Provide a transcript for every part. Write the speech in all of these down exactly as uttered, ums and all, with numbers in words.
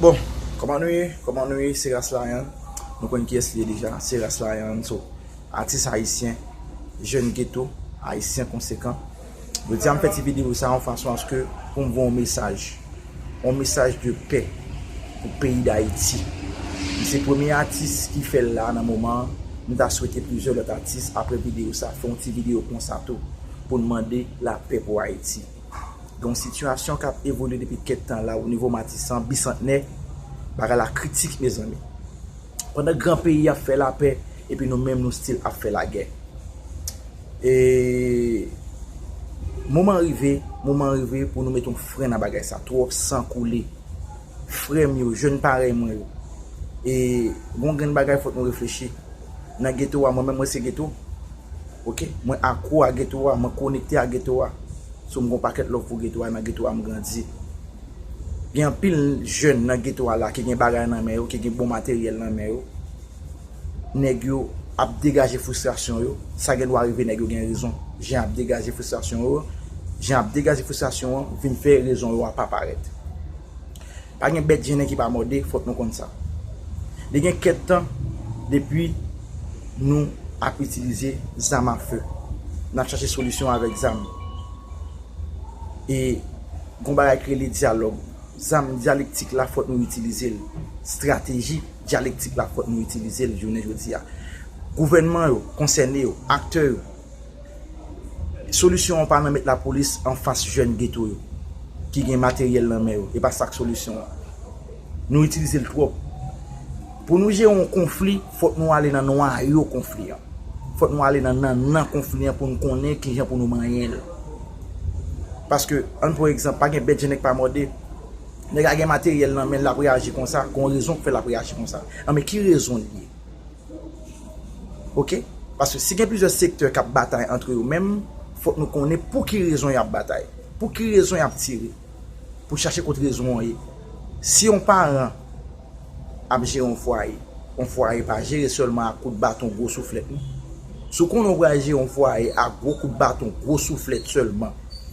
Bon, kòman nou ye? Kòman nou ye? Se Ras Layan. Nou konn kiyès li ye deja. Se Ras Layan. So, atis ayisyen, jèn geto, ayisyen konsekan. Jodi a m fè ti videyo sa yon fason aske pou m voye yon mesaj. Yon mesaj de pè pou peyi Dayiti. M se premye atis ki fè l la nan moman an. M ta swete plizyè lòt atis apre videyo sa fè yon ti videyo konsa tou pou n mande lapè pou Ayiti. Gen yon sitiyasyon k ap evolye depi kèk tan la o nivo Matisan, Bisantnè, bagay la kritik mezanmi. Pandan gran peyi ap fè lapè, epi nou menm nou still ap fè lagè. E moman rive, moman rive pou nou mete yon fren nan bagay sa. Twòp san koule. Frè m yo, jèn parèy mwen yo. E gon grenn bagay fòk nou reflechi. Nan geto a, mwen menm mwen se geto. Ok, mwen akwo a geto a, mwen konekte a geto a. So m gon pakèt love pou geto a, nan geto a m grandi. Gen anpil jèn nan geto a la ki gen bagay nan men yo, ki gen bon materyèl nan men yo. Nèg yo ap degaje fristrasyon yo. Sa gen dwa rive nèg yo gen rezon. Jan ap degaje fristrasyon yo, jan ap degaje fristrasyon an vin fè rezon yo ap aparèt. Pa gen bèt jennen ki pa mòde, fòk nou konn sa. Li gen kèk tan depi nou ap itilize zam afe. N ap chache solisyon avèk zam. E gon bagay ki rele dyalòg. Zam dyalektik la fòk nou itilize l. Estrateji dyalektik la fòk nou itilize l jounen jodi a. Gouvènman yo, konsène yo, aktè yo, solisyon an pa nan met lapolis anfas jèn geto yo ki gen materyèl nan men yo. E pa sa k solisyon an. Nou itilize l twòp. Pou nou jere yon konfli, fòk nou ale nan nwayo konfli an. Fòk nou ale nan nannan konfli an pou n konnen kijan pou nou manyen l. Paske, ann pran egzanp, pa gen bèt jennen k pa mòde. Nèg la gen materyèl nan men l, l ap reyaji konsa, gon rezon k fè l ap reyaji konsa. Anben, ki rezon l ye? Ok? Paske si gen plizyè sektè k ap batay antre yo menm, fòk nou konnen pou ki rezon y ap batay. Pou ki rezon y ap tire. Pou chache kot rezon an ye. Si yon paran ap jere yon fwaye, yon fwaye pa jere sèlman ak kout baton gwo souflèt non. Si w konnen w pral jere yon fwaye ak gwo kout baton gwo souflèt sèlman,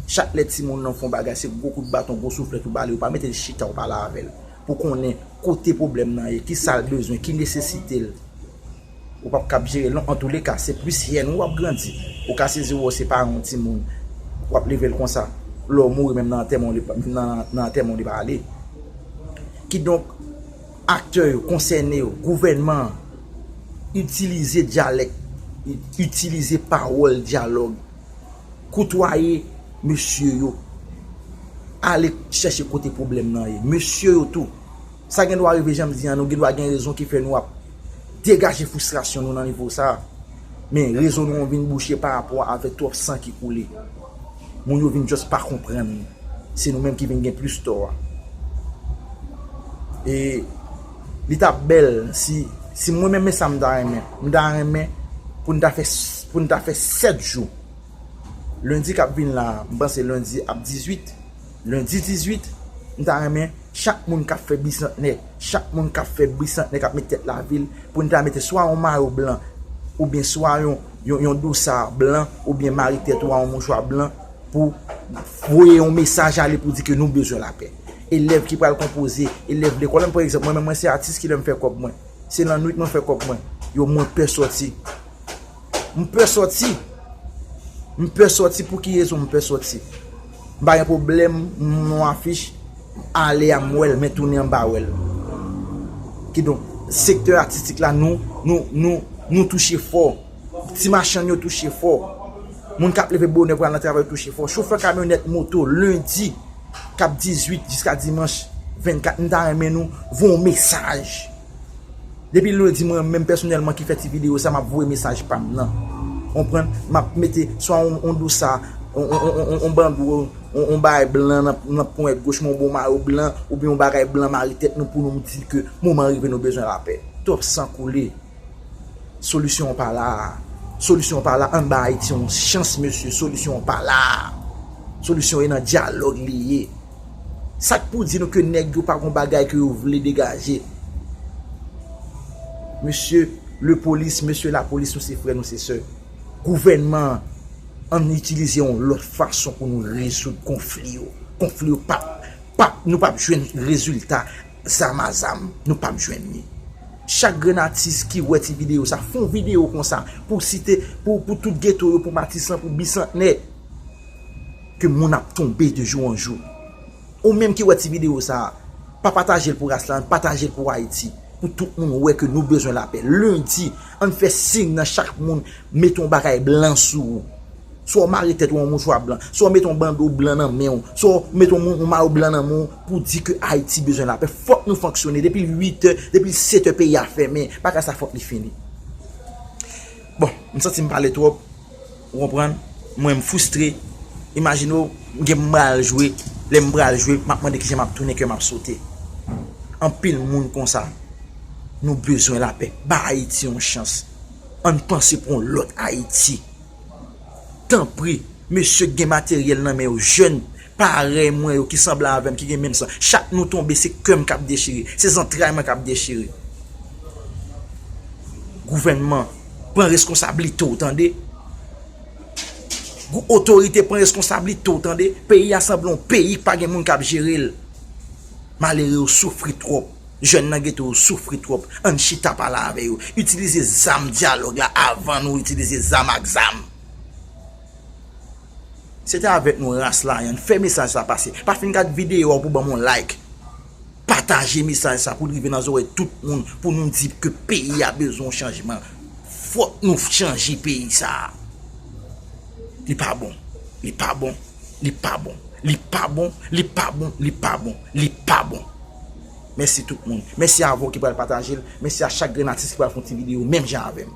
chak lè timoun nan fè yon bagay se gwo kout baton gwo souflèt ou ba li, ou pa mete l chita ou pale avè l pou konnen kote pwoblèm nan ye, kisa l bezwen, ki nesesite l. Ou p ap kab jere l non. Antouleka, se plis hyèn ou w ap grandi. Ou ka sezi w wè se paran yon timoun. W ap leve l konsa. Lè w mouri menm nan antèman w li pa, menm nan, nan antèman w li pa ale. Kidonk, aktè yo, konsène yo, gouvènman an, itilize dyalèk, i-, itilize pawòl dyalòg. Koutwaye mesye yo. Ale chèche kote pwoblèm nan ye. Mesye yo tou. Sa gen dwa rive jan m di an, nou gen dwa gen rezon ki fè nou ap degaje fristrasyon nou nan nivo sa. Men rezon nou an vin bouche pa rapò avèk twòp san ki koule. Moun yo vin just pa konprann. Se nou menm ki vin gen plis tò a. E li t ap bèl si, si mwen menm men sa m ta renmen. M ta renmen pou n ta fè, pou n ta fè sèt jou. Lendi k ap vin la, m panse lendi ap dizuit. Lendi dizuit, m ta renmen chak moun k ap fè bisantnè, chak moun k ap fè bisantnè k ap met tèt lavil, pou n ta mete swa yon mayo blan, oubyen swa yon, yon, yon dosa blan, oubyen mare tèt ou a yon mouchwa blan, pou voye yon mesaj ale pou di ke nou bezwen lapè. Elèv ki pral konpoze, elèv lekòl, ann pran egzanp, mwen menm mwen se atis ki lè m fè kòb mwen. Se lannwit mwen fè kòb mwen. Yo, mwen pè sòti. M pè sòti. M pè sòti. Pou ki rezon m pè sòti? M pa gen pwoblèm, m wè afich, m ale a m wè l, men tounen an m pa wè l. Kidonk, sektè atistik la, nou, nou, nou, nou touche fò. Ti machann yo touche fò. Moun k ap leve bonè pou al nan travay yo touche fò. Chofè kamyonèt moto, lendi k ap dizuit jiska dimanch vennkat, m ta renmen nou voye yon mesaj. Depi lendi, mwen menm pèsonèlman ki fè ti videyo sa, m ap voye mesaj pa m nan. Konprann? M ap mete swa yon, yon dosa, yon, yon, yon, yon, yon bando, yon, yon bagay blan nan, nan ponyèt goch mwen, yon bon mayo blan, oubyen yon bagay blan mare tèt nou pou nou di ke moman rive nou bezwen lapè. Twòp san koule. Solisyon an pa la. Solisyon an pa la. Ann ba Ayiti yon chans, mesye. Solisyon an pa la. Solisyon e nan dyalòg li ye. Sa k pou di nou ke nèg yo pa gon bagay ke yo vle degaje? Mesye lepolis, mesye lapolis, nou se frè, nou se sè. Gouvènman an, ann itilize yon lòt fason pou nou rezoud konfli yo. Konfli yo p ap, p ap, nou p ap jwenn rezilta. zam a zam, nou p ap jwenn li. Chak grenn atis ki wè ti videyo sa, fè yon videyo konsa pou site, pou, pou tout geto yo, pou Matisan, pou Bisantnè, ke moun ap tonbe de jou an jou. Ou menm ki wè ti videyo sa, pa pataje l pou ras la, pataje l pou Ayiti. Pou tout moun wè ke nou bezwen lapè. Lendi, ann fè siy nan chak moun mete yon bagay blan sou ou. Swa w mare tèt ou yon mouchwa blan, swa w mete yon bando blan nan men w, swa w mete yon mou- yon mayo blan nan men w pou di ke Ayiti bezwen lapè. Fòk nou fonksyone. Depi uit è, depi sèt è peyi a fèmen. Bagay sa fòk li fini. Bon, m santi m pale twòp. Ou konprann? Mwen, m fristre. Imajine w, m gen m pral jwe. Lè m pral jwe, m ap mande kijan m ap tounen, kè m ap sote. Anpil moun konsa. Nou bezwen lapè. Ba Ayiti yon chans. Ann panse pou yon lòt Ayiti. Tanpri, mesye k gen materyèl nan men yo, jèn parèy mwen yo ki sanble avè m, ki gen menm san. Chak nou tonbe, se kè m k ap dechire, se zantray mwen k ap dechire. Gouvènman, pran reskonsablite w, tande. Gou- Otorite, pran reskonsablite w, tande. Peyi a sanble yon peyi k pa gen moun k ap jere l. Malere yo soufri twòp. Jèn nan geto yo soufri twòp. Ann chita pale avè yo. Itilize zam dyalòg la avan nou itilize zam ak zam. Se te avèk nou, Ras Layan. Fè mesaj sa pase. Pa fin gad videyo a pou ban m yon like. Pataje mesaj sa pou l rive nan zòrèy tout moun, pou nou di ke peyi a bezwen yon chanjman. Fòk nou chanje peyi sa. Li pa bon. Li pa bon. Li pa bon. Li pa bon. Li pa bon. Li pa bon. Li pa bon. Mèsi tout moun. Mèsi a vou ki pral pataje l. Mèsi a chak grenn atis ki pral fè yon ti videyo menm jan avè m.